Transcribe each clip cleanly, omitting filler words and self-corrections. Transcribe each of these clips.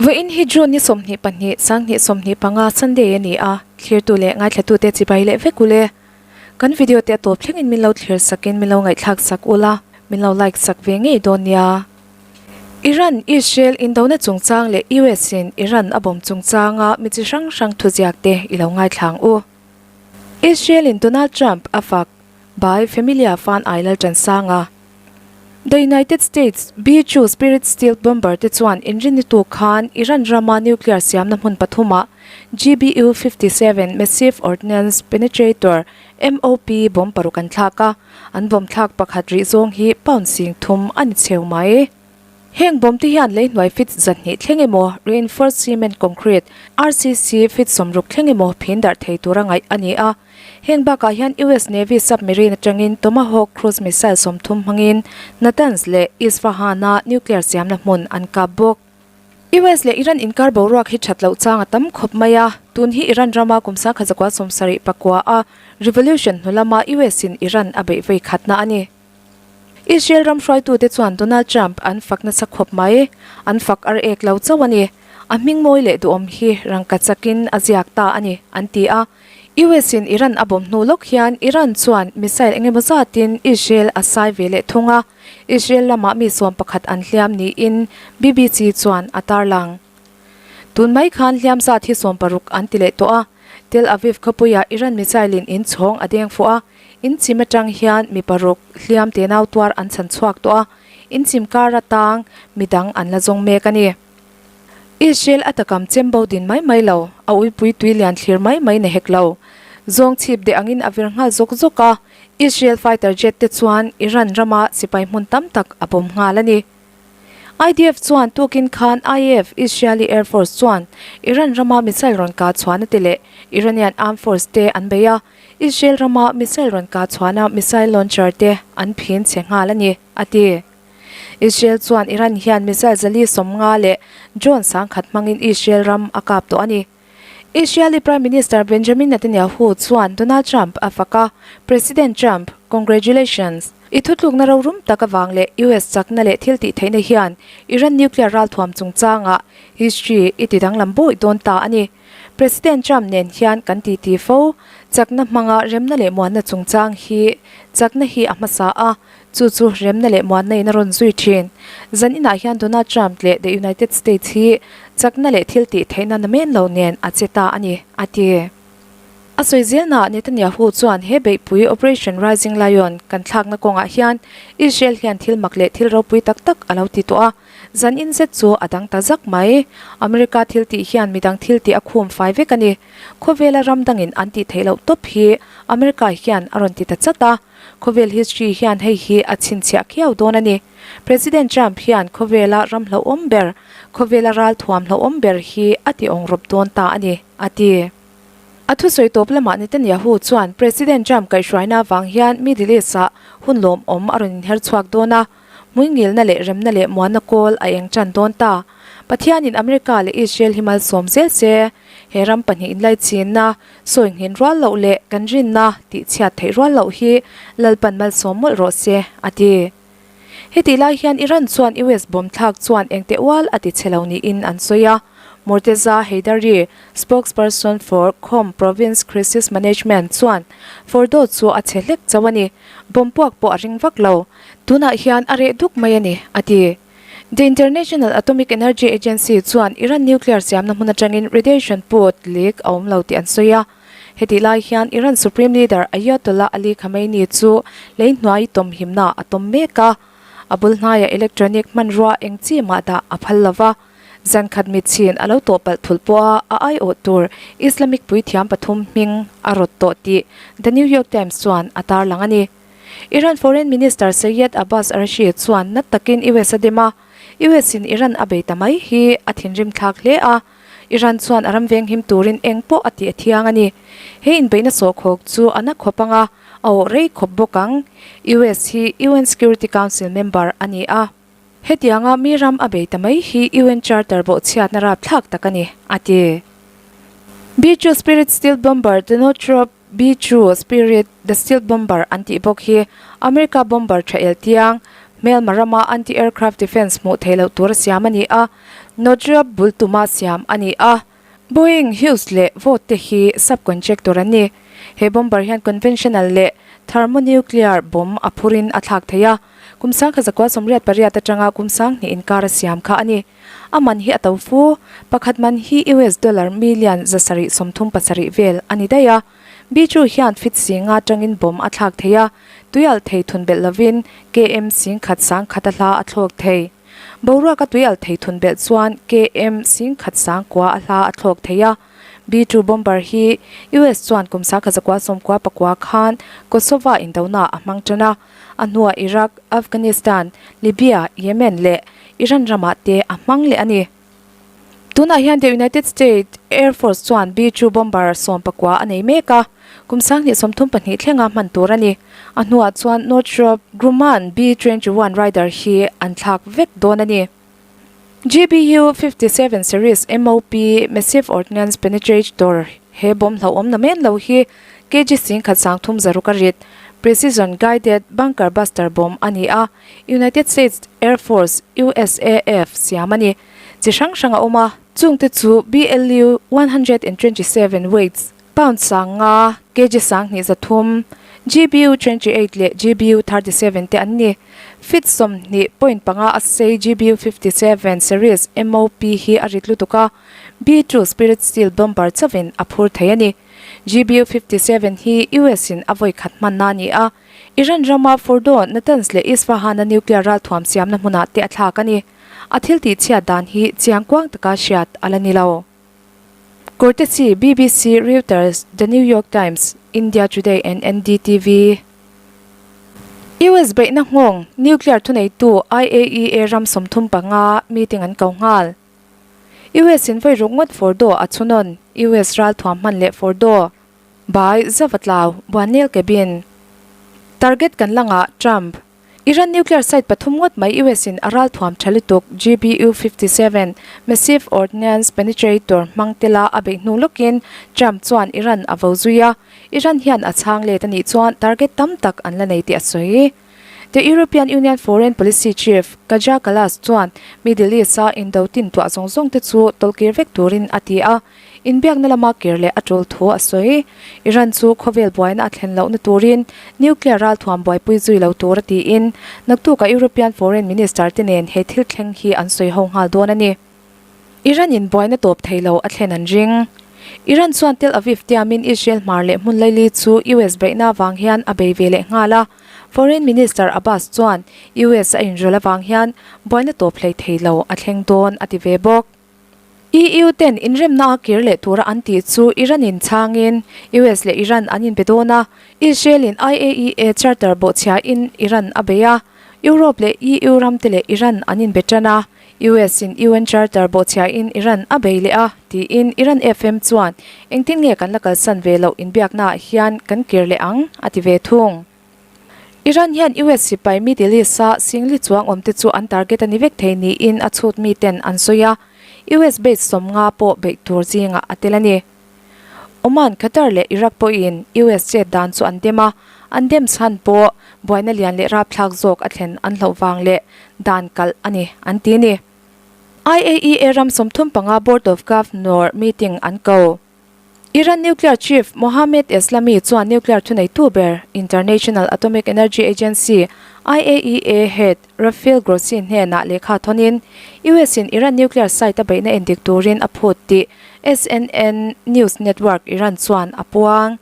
Vawiin hi June ni 22, 2025 Sunday a ni a, thlirtu leh ngaithlatute chibai leh vek ule. Kan video te a tawp thlengin min lo thlir sakin min lo ngaihthlak sak ula, min lo like sak ve ngei dawn nia. Iran, Israel indona chungchang leh US in Iran a bawm chungchanga mi chi hrang hrang thuziak te i lo ngaithla ang u. Israel in Donald Trump a fak by Familia Fan Ai Lalṭansanga. The United States B-2 Spirit stealth bomber te chuan inrinni tuk khan Iran rama nuclear siamna hmun pathumah GBU 57 Massive Ordnance Penetrator, MOP, bomb paruk an thlak a, an bomb thlak pakhat rih zawng hi pound sing thum a ni cheu mai. Heng bomb te hian lei hnuai feet 200 thleng emaw reinforced cement concrete, RCC, feet 60 thleng emaw phin darh thei tura ngaih a ni a. Heng bakah hian US Navy submarine atangin Tomahawk cruise missile 30 hmangin Natanz leh Isfahan-a nuclear siamna hmun an kap bawk. US leh Iran inkar boruak hi that loh chang a tam khawp mai a, tun hi Iran rama kum 1974 a revolution hnu lama US in Iran a beih vei khatna a ni. Israel ram hruaitute chuan Donald Trump an fak nasa khawp mai, an fak ar ek lo chauh a ni. A hming mawi leh duhawm hi rangka chakin a ziak ta a ni, an ti a. US in Iran a bawm hnu lawk hian Iran chuan missile eng emaw zatin Israel a sai ve leh thung a, Israel lamah mi 11 an hliam niin BBC chuan a tarlang. Tun mai khan hliam zat hi 60 an ti leh tawh a, Tel Aviv khawpuiah Iran missile in inchhawng a deng fuh a, inchim atang hian mi paruk hliam tenau tuar an chhan chhuak tawh a, inchim kar atang midang an la zawng mek a ni. Israel a takam chem bo din mai mai lo, a uipui tui lian thlir mai mai na hek lo. Zawng chhip deh angin a vir nghal zawk zawk a, Israel fighter jet te chuan Iran rama sipai hmun tam tak a bawm nghal a ni. IDF chuan tukin khan IAF, Israeli Air Force, chuan Iran rama missile rawn kah chhuahna te leh Iranian Armed Force te an bei a, Israel rama missile rawn kah chhuahna missile launcher te an phin chhe nghal a ni, a ti. Israel chuan Iran hian missile 150 leh drone 10,000 hmangin Israel ram a kap tawh a ni. Israeli Prime Minister Benjamin Netanyahu chuan Donald Trump a fak a, President Trump, congratulations. I thutlukna rorum tak avang leh US chakna leh thil tih theihna hian Iran nuclear ralthuam chungchangah history i ti danglam bawi dawn ta a ni. President Trump nen hian kan titi fo. Chakna hmanga remna leh muanna chungchang hi chakna hi a hmasa a, Chu chu remna leh muanna in a rawn zui thin. Zan inah hian Donald Trump leh The United States hi chakna leh thil tih theihna na men lo nen a che ta a ni, a ti. A sawi zelnaah Netanyahu chuan he beihpui Operation Rising Lion kan thlakna kawngah hian Israel hian thil mak leh thil ropui tak tak a lo ti tawh a, zan in zet chu a dang ta zak mai. America thil tih hian midang thil tih a khum fai vek a ni. Khawvela ram dangin an tih theih loh tawp hi America hian a rawn ti ta chat a. Khawvel history hian hei hi a chhinchhiah khiau dawn a ni. President Trump hian khawvela ram hlauhawm ber, khawvela ralthuam hlauhawm ber hi a ti awng rawp dawn ta a ni, a ti. A thusawi tawp lamah Netanyahu chuan President Trump kaihhruaina avang hian Middle East-ah hun lawmawm a rawn inher chhuak dawn a, hmuingilna leh remna leh muanna kawl a eng tan dawn ta. Pathianin America leh Israel hi malsawm zel se, he ram pahnih inlaichinna, Sawi nghin rual loh leh kan rinna tih chhiat theih rual loh hi Lalpan malsawm mawlh rawh se, a ti. Hetih lai hian Iran chuan US bomb thlak chuan engte ual a ti chhe lo niin an sawi a. Morteza Heydari, spokesperson for Qom Province Crisis Management chuan Fordow chu a chhe hlek chauh a ni, bomb puak pawh a ring vak lo. Tunah hian a reh duk mai a ni, a ti. The International Atomic Energy Agency chuan Iran nuclear siamna hmun atangin radiation put leak a awm lo tih an sawi a. Hetih lai hian Iran Supreme Leader Ayatollah Ali Khamenei chu lei hnuai tawmhimna a tawm mek a. A bul hnaiah electronic hmanrua eng chi mah dah a phal lo va. Zan khat mitchhin a lo tawh palh thulh pawha a aiawh tur Islamic puithiam pathum hming a rawt tawh tih The New York Times chuan a tarlang a ni. Iran Foreign Minister Seyed Abbas Araghchi chuan nat takin US a dem a, US in Iran a bei ta mai hi a thinrim thlak hle a, Iran chuan a ram venghim turin eng pawh a tih a thiang a ni. He inbeihna sawhkhawk chu a na khawp ang a, a awh rei khawp bawk ang. US hi UN Security Council member a ni a. Hetianga mi ram a bei ta mai hi UN Charter bawhchhiatna rapthlak tak a ni, a ti. B-2 Spirit Stealth Bomber Dnipro B-2 Spirit the Stealth Bomber an tih bawk hi America bomber tha el tiang, hmelma rama anti-aircraft defence hmuh theih loh tur a siam a ni a. Northrop bul tuma siam a ni a. Boeing, Hughes leh Vought te hi subcontractor an ni. He bomber hian conventional leh thermonuclear bomb a phurin a thlak thei a. Kum 1988 atanga kum 2000 inkar a siam kha a ni. A man hi a to fu. Pakhat man hi US dollar million 737 vel a ni daih a. Bichu hian fit singa atangin bomb a thlak thei a, tuialh thei thun belh lovin KM 10,000 10,000 a hla a thlawk thei. Boruaka tuialh thei thun belh chuan KM 10,000 9,000 a hla a thlawk thei a. B-2 bomber hi US chuan kum 1999 khan Kosovo indona a hmang tan a, a hnuah Iraq, Afghanistan, Libya, Yemen leh Iran ramah te a hmang leh a ni. Tunah hian The United States Air Force chuan B-2 bomber 19 a nei mek a, kum 2032 thlenga hman tur a ni. A hnuah chuan Northrop Grumman B-21 Raider hi an thlak vek dawn a ni. GBU 57 Series MOP, Massive Ordnance Penetrator, he bomb hlauhawm na men lo hi kg 10,300 a rit, Precision Guided Bunker Buster bomb a ni a. United States Air Force, USAF, siam a ni. Chi hrang hrang a awm a, chungte chu BLU 127 weights, pound 5,000, kg 2300, GBU 28 leh GBU 37 te an ni. Feet 20.5 a sei GBU 57 series MOP hi a rit lutuk a, B-2 Spirit steel bomber chauhin a phur thei a ni. GBU 57 hi US in a vawi khat hmanna a ni a. Iran rama Fordow, Natanz leh Isfahan-a nuclear ralthuam siamna hmunah te a thlak a ni. A thil tih chhiat dan hi chiang kuang taka hriat a la ni lo. Courtesy, BBC, Reuters, The New York Times, India Today and NDTV. US beihna nghawng, nuclear thuneitu IAEA ram 35 meeting an ko nghal. US in vawi ruk ngawt Fordow a chhunawn, US ralthuam hman leh Fordow. By Zavatlau, Buanel Cabin. Target kan langah Trump. Iran nuclear site pathum ngawt mai US in a ralthuam tha lutuk GBU 57 Massive Ordnance Penetrator hmang tela a beih hnu lawkin Trump chuan Iran a vo zui a, Iran hian a chhang let a nih chuan target tam tak an la nei tih a sawi. The European Union Foreign Policy Chief Kaja Kallas chuan Middle East-a indo tin tuah zawng zawng te chu tawlhkir vek turin a ti a, inbiakna lama kir leh a tul thu a sawi. Iran chu khawvel buaina a thlen lohna turin nuclear ralthuam buaipui zui lo tur a tiin naktukah European Foreign Minister te nen he thil thleng hi an sawi ho nghal dawn a ni. Iran in buaina tawp thei lo a thlen an ring. Iran chuan Tel Aviv tiamin Israel hmar leh hmun laili chu US beihna avang hian a bei ve leh nghal a. Foreign Minister Abbas chuan US a inrawlh avang hian buaina tawp hlei thei lo a thleng dawn a ti ve bawk. EU ten inremna a kir leh tura an tih chu Iran in chhangin US leh Iran an inbe dawn a, Israel in IAEA charter bawhchhiain Iran a bei a, Europe leh EU ramte leh Iran an inbe tan a, US in UN charter bawhchhiain Iran a bei leh a, tiin Iran FM chuan engtin nge kan la kalsan ve loh inbiaknaah hian kan kir leh ang, a ti ve thung. Iran hian US sipai Middle East-a singli chuang awmte chu an target a ni vek thei niin a chhut miten an sawi a, US base 50 pawh beih tur zingah a tel a ni. Oman, Qatar leh Iraq pawhin US chet dan chu an dem a, an dem chhan pawh buaina lian leh rapthlak zawk a thlen an hlauh vang leh dan kalh a ni an ti a ni. IAEA ram 35 Board of Governor meeting an ko. Iran nuclear chief Mohammad Eslami chuan nuclear thuneitu ber International Atomic Energy Agency, IAEA, head Rafael Grossi hnenah lehkha thawnin US in Iran nuclear site a beihna endik turin a phut tih SNN news network Iran chuan a puang.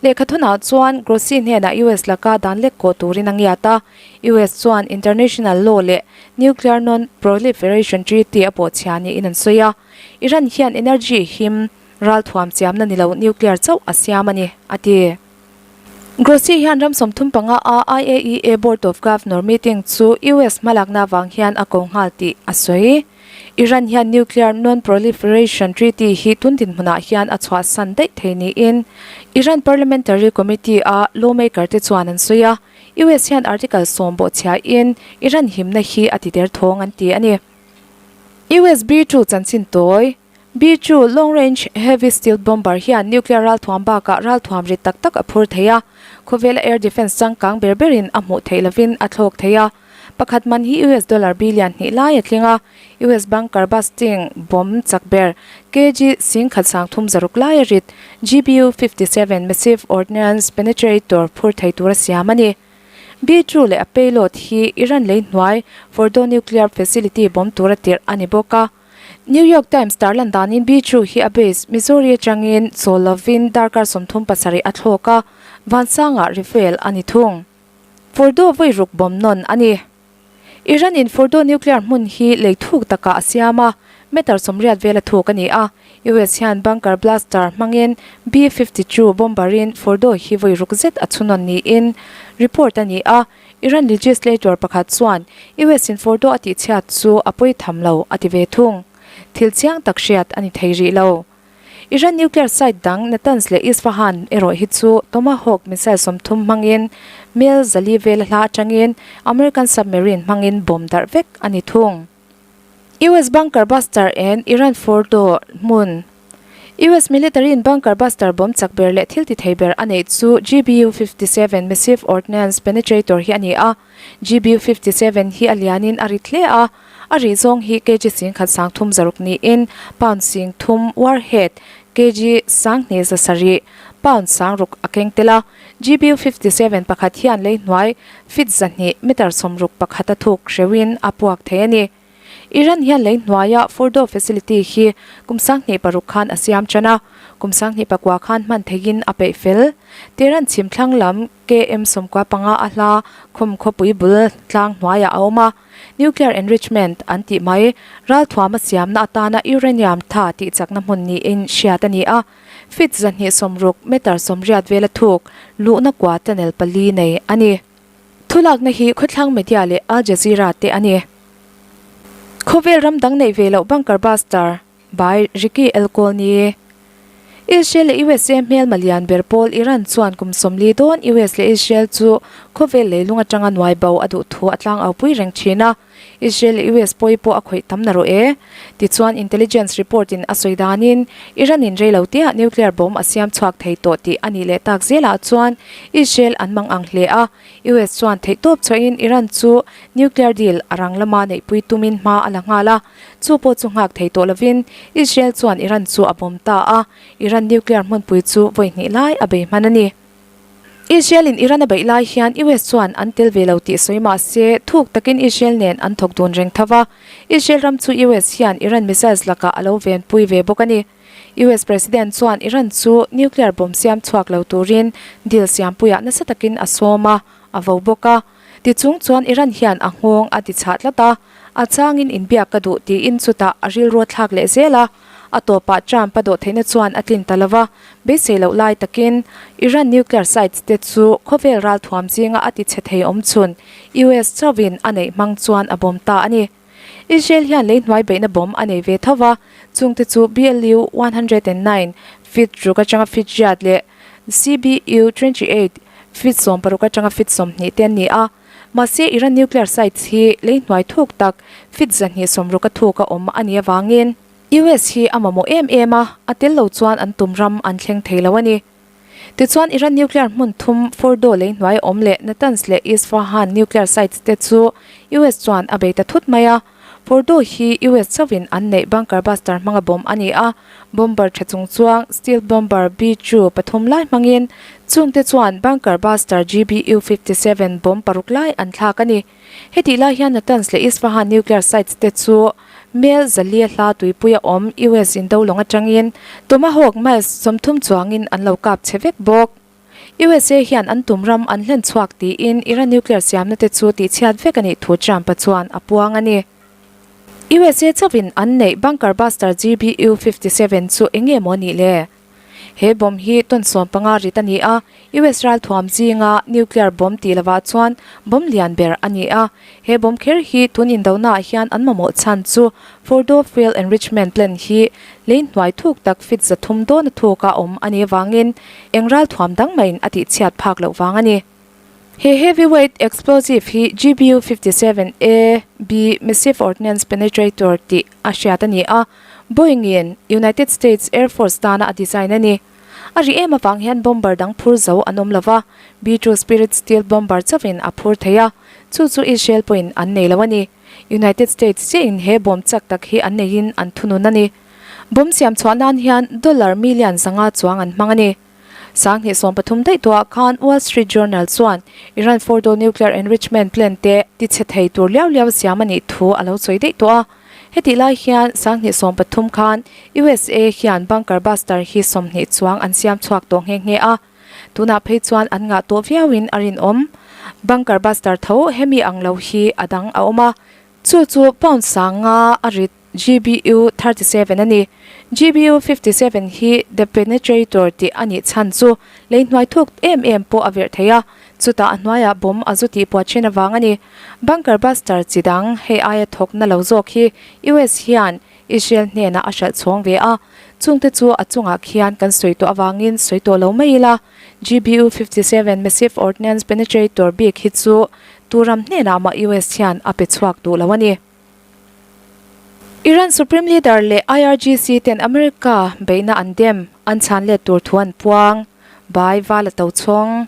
Lehkha thunah chuan Grossi hnenah US laka dan lek kawh turin a ngiat a, US chuan international law leh nuclear non-proliferation treaty a pawhchhia niin an sawi a. Iran hian energy him ralthuam chiamna ni lo nuclear chauh a siam a ni, a ti. Grossi hian ram 35 a IAEA Board of Governor meeting chu US hmalakna avang hian a ko nghal tih a sawi. Iran hian nuclear non-proliferation treaty hi tun dinhmunah hian a chhuahsan daih thei niin Iran Parliamentary Committee a lawmaker te chuan an sawi a, US hian Article 10 bawhchhiain Iran himna hi a ti der thawng an ti a ni. US B-2 chanchin tawi, B-2 Long Range Heavy Stealth Bomber hian nuclear ralthuam bakah ralthuam rit tak tak a phur thei a, khawvela air defence changkang ber berin a hmuh theih lovin a thlawk thei a. Pakhat man hi US dollar billion hnih lai a tling a, US bunker busting bomb chak ber kg 10,300 zaruk lai a rit GBU 57 Massive Ordnance Penetrator phur thei tur a siam a ni. B-2 leh a payload hi Iran lei hnuai Fordow nuclear facility bomb tur a tirh a ni bawk a. New York Times tarlan danin B-2 hi a base Missouri atangin chawl lovin darkar 37 a thlawk a, vansangah refuel a ni thung. Fordow vawi ruk bomb nawn a ni. Iran in Fordow nuclear hmun hi lei thuk takah a siam a, meter 80 vela thuk a ni a. US hian bunker blaster hmangin B-52 bomber in Fordow hi vawi ruk zet a chhunawn niin report a ni a. Iran legislator pakhat chuan US in Fordow a tihchhiat chu a pawi tham lo a ti ve thung. Thil chiang tak hriat a ni thei rih lo. Iran nuclear site dang Natanz leh Isfahan erawh hi chu Tomahawk missile 30 hmangin mel 400 vela hla atangin American submarine hmangin bomb darh vek a ni thung. US bunker buster en Iran Fordow hmun US military in bunker buster bomb chak ber leh thil ti thei ber a neih chu GBU 57 Massive Ordnance Penetrator hi a ni a. GBU 57 hi a lianin a rit hle a, a rih zawng hi kg 1360 niin pound 30 warhead kg 2700 pound 60 a keng tel a. GBU 57 pakhat hian lei hnuai feet 200 meter 61 a thuk hreuhin a puak thei a ni. Iran hian lei hnuaia Fordow facility hi kum 2006 khan a siam tan a, kum 2009 khan hman theihin a peih fel. Tehran chhim thlang lam KM 95 a hla khawm khawpui bul tlang hnuaiah a awm a, nuclear enrichment an tih mai ralthuam a siamna atana uranium tha tih chakna hmun niin hriat a ni a, feet 260 meter 80 vela thuk luhna kua tunnel pali nei a ni. Thulakna hi khawthlang media leh Al Jazeera te a ni. Khawvel ram dang neih ve loh bunker buster by Ricky Elkolny. Israel leh USA hmelma lian ber pawl Iran chuan kum 40 dawn US leh Israel chu khawvel leilung atanga nuai bo a duh thu a tlang au pui reng thin a. Israel leh US pawi pawh a khawih tam na rawh e. Tichuan intelligence report in a sawi danin Iran in reilo te ah nuclear bomb a siam chhuak thei tawh tih a nih leh tak zelah chuan Israel an mang ang hle a. US chuan theihtawp chhuahin Iran chu nuclear deal a rang lama neihpui tumin hma a la nghal a. Chu pawh chu nghak thei tawh lovin Israel chuan Iran chu a bomb ta a, Iran nuclear hmunpui chu vawi hnih lai a bei hman a ni. Israel in Iran a beih lai hian US chuan an tel ve lo tih sawi mah se thuk takin Israel nen an thawk dun reng tho va, Israel ram chu US hian Iran missiles lakah a lo venpui ve bawk a ni. US President chuan Iran chu nuclear bomb siam chhuak lo turin deal siampuiah nasa takin a sawm a, a vo bawk a. Tichung chuan Iran hian a nghawng a ti chhah tlat a, a changin inbiak ka duh tiin chutah a rilru a thlak leh zel a. A tawpah Trump a dawhtheihna chuan a tlin ta lo va, beisei loh lai takin Iran nuclear sites te chu khawvel ralthuam zinga a ti chhe thei awm chhun US chauhin a neih hmang chuan a bawm ta a ni. Israel hian lei hnuai beihna bomb a nei ve tho va, chungte chu BLU 109 feet ruk atanga feet riat leh CBU 28 feet 16 atanga feet 20 te an ni a. Mahse Iran nuclear sites hi lei hnuai thuk tak feet 260 a thuk a awm a nih avangin US hi a mamawh em em a, a tel lo chuan an tum ram an thleng thei lo a ni. Tichuan Iran nuclear hmun thum Fordow lei hnuai awm leh Natanz leh Isfahan nuclear sites te chu US chuan a bei ta thut mai a. Fordow hi US chauhin an neih bunker buster hmanga bomb a ni a, bomber tha chung chuang steel bomber B-2 pathum lai hmangin chungte chuan bunker buster GBU 57 bomb paruk lai an thlak a ni. Hetih lai hian Natanz leh Isfahan nuclear sites te chu mel 400 hla tuipuia awm US indo lawng atangin Tomahawk miles 30 chuangin an lo kap che vek bawk. USA hian an tum ram an hlen chhuak tiin Iran nuclear siamna te chu tihchhiat vek a nih thu Trump-a chuan a puang a ni. USA chauhin an neih bunker buster GBU 57 chu eng nge maw nih le? He bomb hi ton 15 rit a ni a, US ralthuam zinga nuclear bomb tih lovah chuan bomb lian ber a ni a. He bomb kher hi tun indonaah hian an mamawh chhan chu Fordow Fuel Enrichment Plant hi lei hnuai thuk tak feet 300 dawn a thuk a awm a nih avangin eng ralthuam dang maiin a tihchhiat phak loh vang a ni. He heavyweight explosive hi GBU 57 A B Massive Ordnance Penetrator tih a hriat a ni a, Boeing in United States Air Force tana a design a ni. A ri em avang hian bomber dang phur zo an awm lo va, B-2 Spirit stealth bomber chauhin a phur thei a. Chu chu Israel pawhin an nei lo a ni. United States chiahin he bawm chak tak hi an neiin an thunun a ni. Bawm siam chhuah nan hian dollar million 500 chuang an hmang a ni. 2013 daih tawhah khan Wall Street Journal chuan Iran Fordow nuclear enrichment plant te tichhe thei tur liau liau siam a nih thu a lo sawi daih tawh a. Hetih lai hian 2013 khan USA hian bunker buster hi 20 chuang an siam chhuak tawh nghe nghe a. Tunah phei chuan an ngah tawh viauin a rinawm. Bunker buster tho hemi ang lo hi a dang a awm a. Chu chu pound 500 a rit GBU 37 a ni. GBU 57 hi The Penetrator tih a nih chhan chu lei hnuai thuk em em pawh a verh thei a, chutah a hnuaiah bomb a zu tih puah thin avang a ni. Bunker buster chi dang hei aia thawk na lo zawk hi US hian Israel hnenah a hralh chhawng ve a, chungte chu a chungah khian kan sawi tawh avangin sawi tawh lo mai ila. GBU 57 Massive Ordnance Penetrator bik hi chu tu ram hnenah mah US hian a pe chhuak duh lo a ni. Iran Supreme Leader leh IRGC ten America beihna an dem, an chhan let tur thu an puang. By Vala Tochhawng.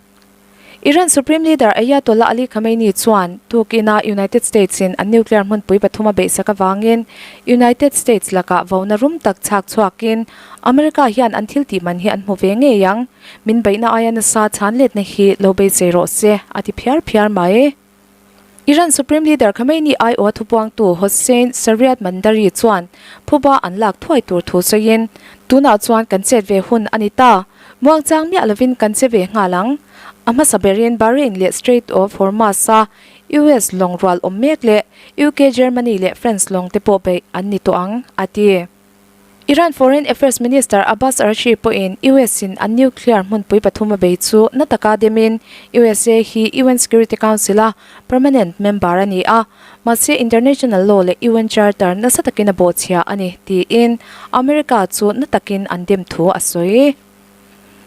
Iran Supreme Leader Ayatollah Ali Khamenei chuan tukin-a United States in an nuclear hmunpui pathum a beihsak avangin United States lakah vona rum tak chhak chhuakin America hian an thil tih man hi an hmu ve ngei ang, min beihna aia nasa chhan letna hi lo beisei rawh se, a ti phiar phiar mai. Iran Supreme Leader Khamenei aiawha thupuangtu Hossein Shariat Mandari chuan phuba an lak thuai tur thu sawiin, Tunah chuan kan chet ve hun a ni ta. Muangchang miah lovin kan che ve nghal ang. A hmasa berin Bahrain leh Strait of Hormuz-a US lawng rual awm mek leh UK, Germany leh France lawng te pawh beih an ni tawh ang, a ti. Iran Foreign Affairs Minister Abbas Araghchi pawhin US in an nuclear hmunpui pathum a bei chu na taka demin USA hi UN Security Council a permanent member a ni a, mahse international law leh UN Charter nasa takin a bawhchhia a ni tiin America chu na takin an dem thu a sawi.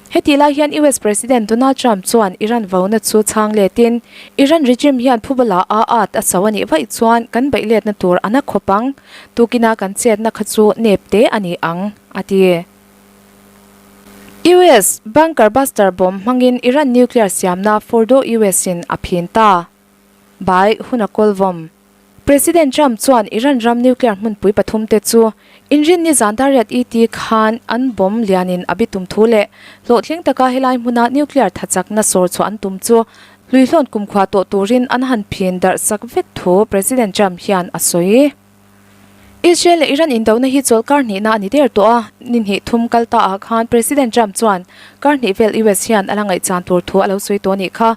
Hetih lai hian US President Donald Trump chuan Iran vauna chu chhang letin, Iran regime hian phubala a at a cho a nih vaih chuan kan beih letna tur a na khawp ang, tukina kan chetna kha chu nep te a ni ang, a ti. US bunker buster bomb hmangin Iran nuclear siamna Fordow US in a phin ta. By hun a kawl vawm. President Trump chuan Iran ram nuclear hmunpui pathum te chu inrinni zan dariat ET khan an bomb lianin a bitum thu leh hlawhtling taka helai hmuna nuclear thachakna sawr chhuah an tum chu hluihlawn kumkhua tawh turin an han phin darh sak vek thu President Trump hian a sawi. Israel leh Iran indona hi chawlh kar hnihna a ni der tawh a, ni hnih thum kal ta ah khan President Trump chuan kar hnih vel US hian a la ngaihchan tur thu a lo sawi tawh a nih kha.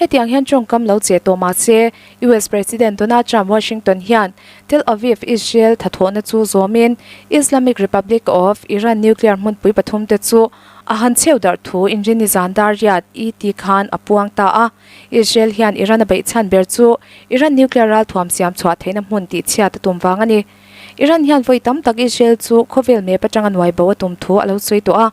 Hetiang hian tawngkam lo che tawh mah se, US President Donald Trump Washington hian Tel Aviv, Israel thathawhna chu zawmin Islamic Republic of Iran nuclear hmunpui pathum te chu a han chheu darh thu inrinni zan dar riat ET khan a puang ta a. Israel hian Iran a beih chhan ber chu Iran nuclear ralthuam siam chhuah theihna hmun tihchhiat a tum vang a ni. Iran hian vawi tam tak Israel chu khawvel map atanga nuai bo a tum thu a lo sawi tawh a.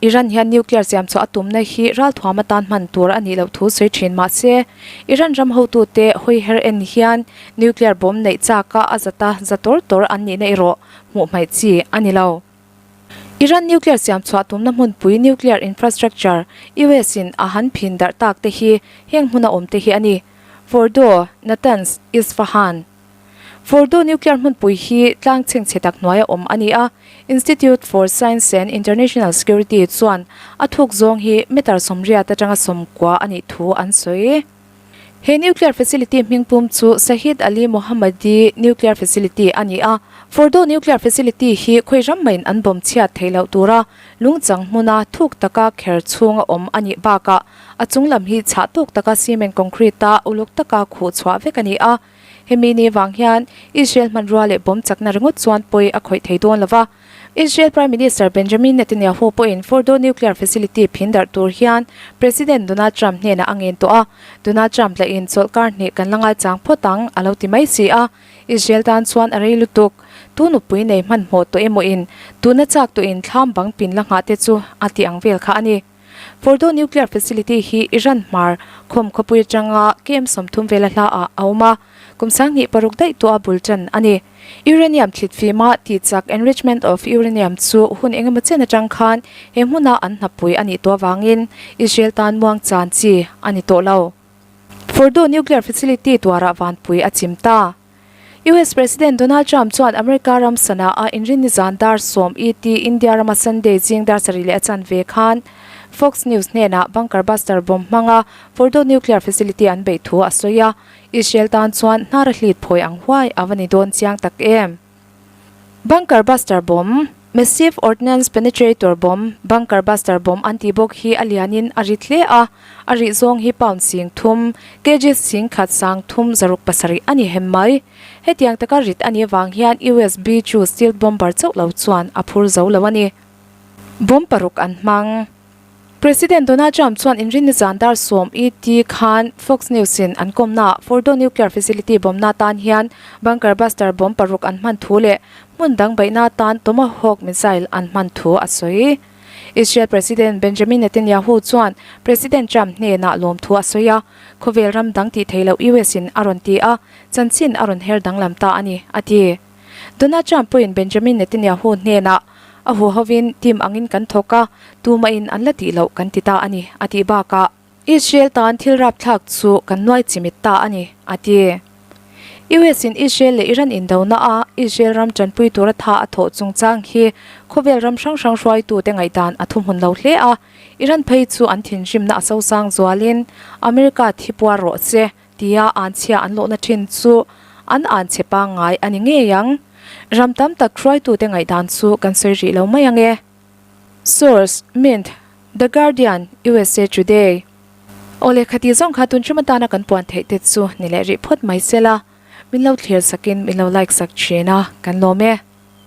Iran hian nuclear siam chhuah a tumna hi ralthuam atan hman tur a nih loh thu sawi thin mah se, Iran ram hotute hawi her en hian nuclear bomb neih chaka a zata za tawr tawr an nihna erawh hmuh hmaih chi a ni lo. Iran nuclear siam chhuah tumna hmunpui nuclear infrastructure US in a han phin darh tak te hi heng hmuna awm te hi a ni, Fordow, Natanz, Isfahan. Fordow nuclear hmunpui hi tlang chhengchhe tak hnuaia awm a ni a, Institute for Science and International Security chuan a thuk zawng hi meter 80 atanga 90 a nih thu an sawi. He nuclear facility hmingpum chu Shahid Ali Mohammadi Nuclear Facility a ni a, Fordow nuclear facility hi khawi ram maiin an bawm chhiat theih loh tura lungchang hmuna thuk taka kher chhunga awm a nih bakah a chung lam hi chhah tawk taka cement concrete-a uluk taka khuh chhuah vek a ni a. Hemi ni vang hian Israel hmanrua leh bomb chakna ringawt chuan pawi a khawih thei dawn lo va. Israel Prime Minister Benjamin Netanyahu pawhin Fordow nuclear facility phin darh tur hian President Donald Trump hnenah a ngen tawh a. Donald Trump lahin chawlhkar hnih kan la ngaichang phawt ang a lo ti mai si a. Israel tan chuan a rei lutuk. Tu nupui nei hmanhmawh tawh emaw in tuna chak tawhin thlam bang pin la nghah te chu a ti ang vel kha a ni. Fordow nuclear facility hi Iran hmar khawm khawpui atanga KM 30 vela hla ah a awm a, kum 26 daih tawh a bul tan a ni. Uranium thlit fima tih chak enrichment of uranium chu hun engemaw chen atang khan he hmuna an hnapui a nih tawh avangin Israel tan muang chan chi a ni tawh lo. Fordow nuclear facility tuarah vanpui a chim ta. US President Donald Trump chuan America ram sana a inrinni zan dar sawm ET India rama Sunday zing dar sarih leh a chanve khan Fox News hnenah bunker buster bomb hmanga Fordow nuclear facility an beih thu a sawi a, Israel tan chuan hnar a hlit phawi ang huai a va ni dawn chiang tak em? Bunker buster bomb, Massive Ordnance Penetrator bomb, Bunker buster bomb an tih bawk hi a lianin a rit hle a, a rih zawng hi pound sing thum, kg sing khat sang thum zaruk pasarih a ni hem mai. Hetiang taka rit a nih avang hian US B-2 stealth bomber chauh lo chuan a phur zo lo a ni. Bomb paruk an hmang. President Donald Trump chuan inrinni zan dar sawm ET khan Fox News in an kawmnaah Fordow nuclear facility bomna tan hian bunker buster bomb paruk an hman thu leh hmun dang beihna tan Tomahawk missile an hman thu a sawi. Israel President Benjamin Netanyahu chuan President Trump hnenah lawmthu a sawi a, khawvel ram dang tih theih loh US in a rawn ti a, chanchin a rawn her danglam ta a ni, a ti. Donald Trump pawhin Benjamin Netanyahu hnenah a huhovin team angin kan thawk a, tumahin an la tih loh kan ti ta a ni, a tih bakah Israel tan thil rapthlak chu kan nuai chimit ta a ni, a ti. US in Israel leh Iran indona a Israel ram tanpui tura tha a thawh chungchang hi khawvel ram hrang hrang hruaitute ngaihdan a thuhmun lo hle a, Iran phei chu an thinrimna a sosang zualin America thi puar rawh se Tia anchhia an lawhna thin chu an anchhe pangngai a ni ngei ang. Ram tam tak hruaitute ngaihdan chu kan sawi rih lo mai ang e. Source, Mint, The Guardian, usa Today. Aw lehkha tih zawng kha tun hrim atana kan puan theih te chu ni leh rih phawt mai se la, min lo thlir sakin min lo like sak thin a, kan lawm e.